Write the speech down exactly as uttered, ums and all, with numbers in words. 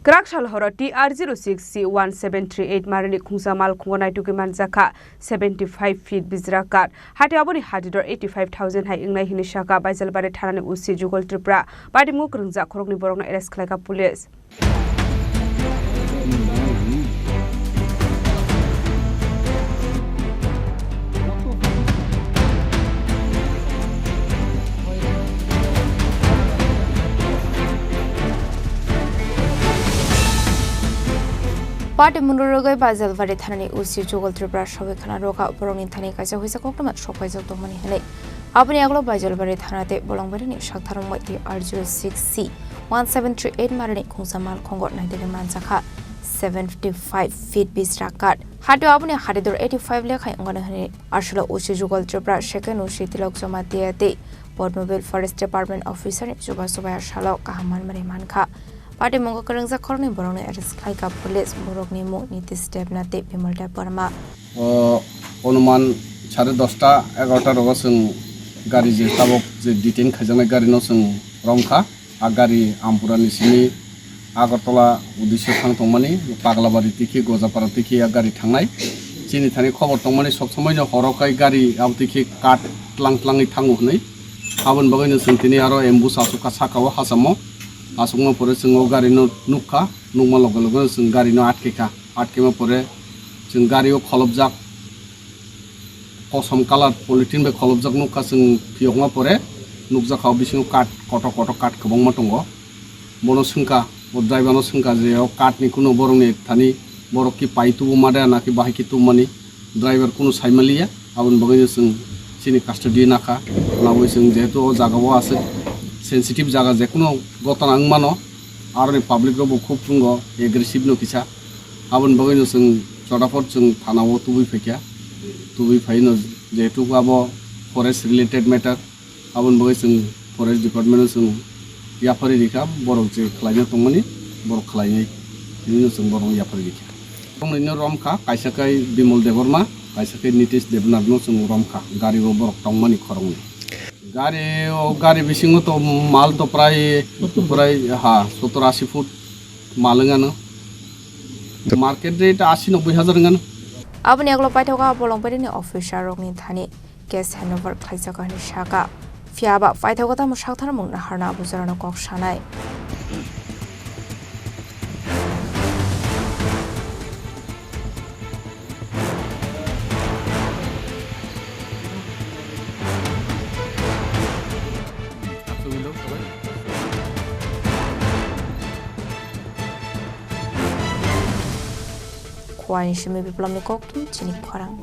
Kwrak sal horo T R zero six C one seven three eight marini khungsa malkhungo naitugwi manjakha seventy five feet bijra kath. Hati aboni hadidor eighty five thousand hai wngnai hwnwi sakha Baijalbari thanani O C Jugal Tripura. Patimung kwrwngjak khoroknwi borokno arrest khlaikha police. Patimung rwgwi Baijalbari thanani O C Jugal Tripura sawi khna rwkha borokni thani kaisa huisa koktwma sokpaijak tongmani hwnwi. Aboni yagulo Baijalbari thana tei Bolongbarini saktharmung bai T R zero six C one seven three eight marini khungsa malkhungo naitugwi manjakha seventy five feet bijra kath. Hatio aboni hadidor eighty five lekhai wngkha hwnwi aswlo O C Jugal Tripura second O C Tilok Jamatia tei Padmabil Forest Department officer ni chubachu bai aswlo kaham manmani mankha. Patimung kwrwngjak khoroknwi borokno arrest khlaikha police, borokni mung Nitish Debnath tei Bimal Debbarma. O onuman sare dosta egarota rogo chwng gari je tabok je detain khaijaknai gari no chwng romkha. A gari Ampura ni simi Agartala uddesyo thang tongmani, Paglabari tikhi, Gojapara tikhi a gari thangnai. Chini thani khobor tongmani, sok somoi no horo kai gari abo tikhi kat tlang tlangwi thango hwnwi. Aboni bagwi no chwng tini aro ambush achukha saka o hachamo. Achukma pore chwng o gari no nukha, nukma loge loge no chwng gari no atkekha. Atkema pore chwng gari o kholopjak, kosom colour polythene bai kholopjak nukha chwng phiyokma pore, nukjakha o bisingo kat kotor kotor kat kwbangma tongo. Bono swngkha, o driver no swngkha je o kat ni kunu borok ni thani borok ki pai tubu ma de na ki bahai ki tubu mani, driver kunu sai maliya, aboni bagwi no chwng chini custody nakha. Nabwi chwng jehetu o jaga o aswk sensitive jaga, je kunu gotona wng mano, aroni public rok bo khub wng o aggressive no kisa. Aboni bagwi no chwng chotapot chwng thana o tubui phaikha, tubui phai no jehetu abo forest related matter, aboni bagwi chwng forest department no chwng yapharwi rikha, borok je khlaina tongmani borok khlainai hinwi no chwng borok no yapharwi rikha. Tongnaino romkha, kaisa khe Bimal Debbarma, kaisa khe Nitish Debnath no chwng romkha, gari o borok tongmani khoroknwi. Gari o, gari bisingo to mal to prai, prai ha sottor ashi foot mal wngano. Market rate ashi nobboi hajar wngano. Aboni yagulo paithago Bolongbarini officer rokni thani case handover khlaijak hinwi sakha. Phiya ba paithago tamo saktharmung naharna abo jorano kok sanai. Khowani simi Biplomni koktwma chini khorang.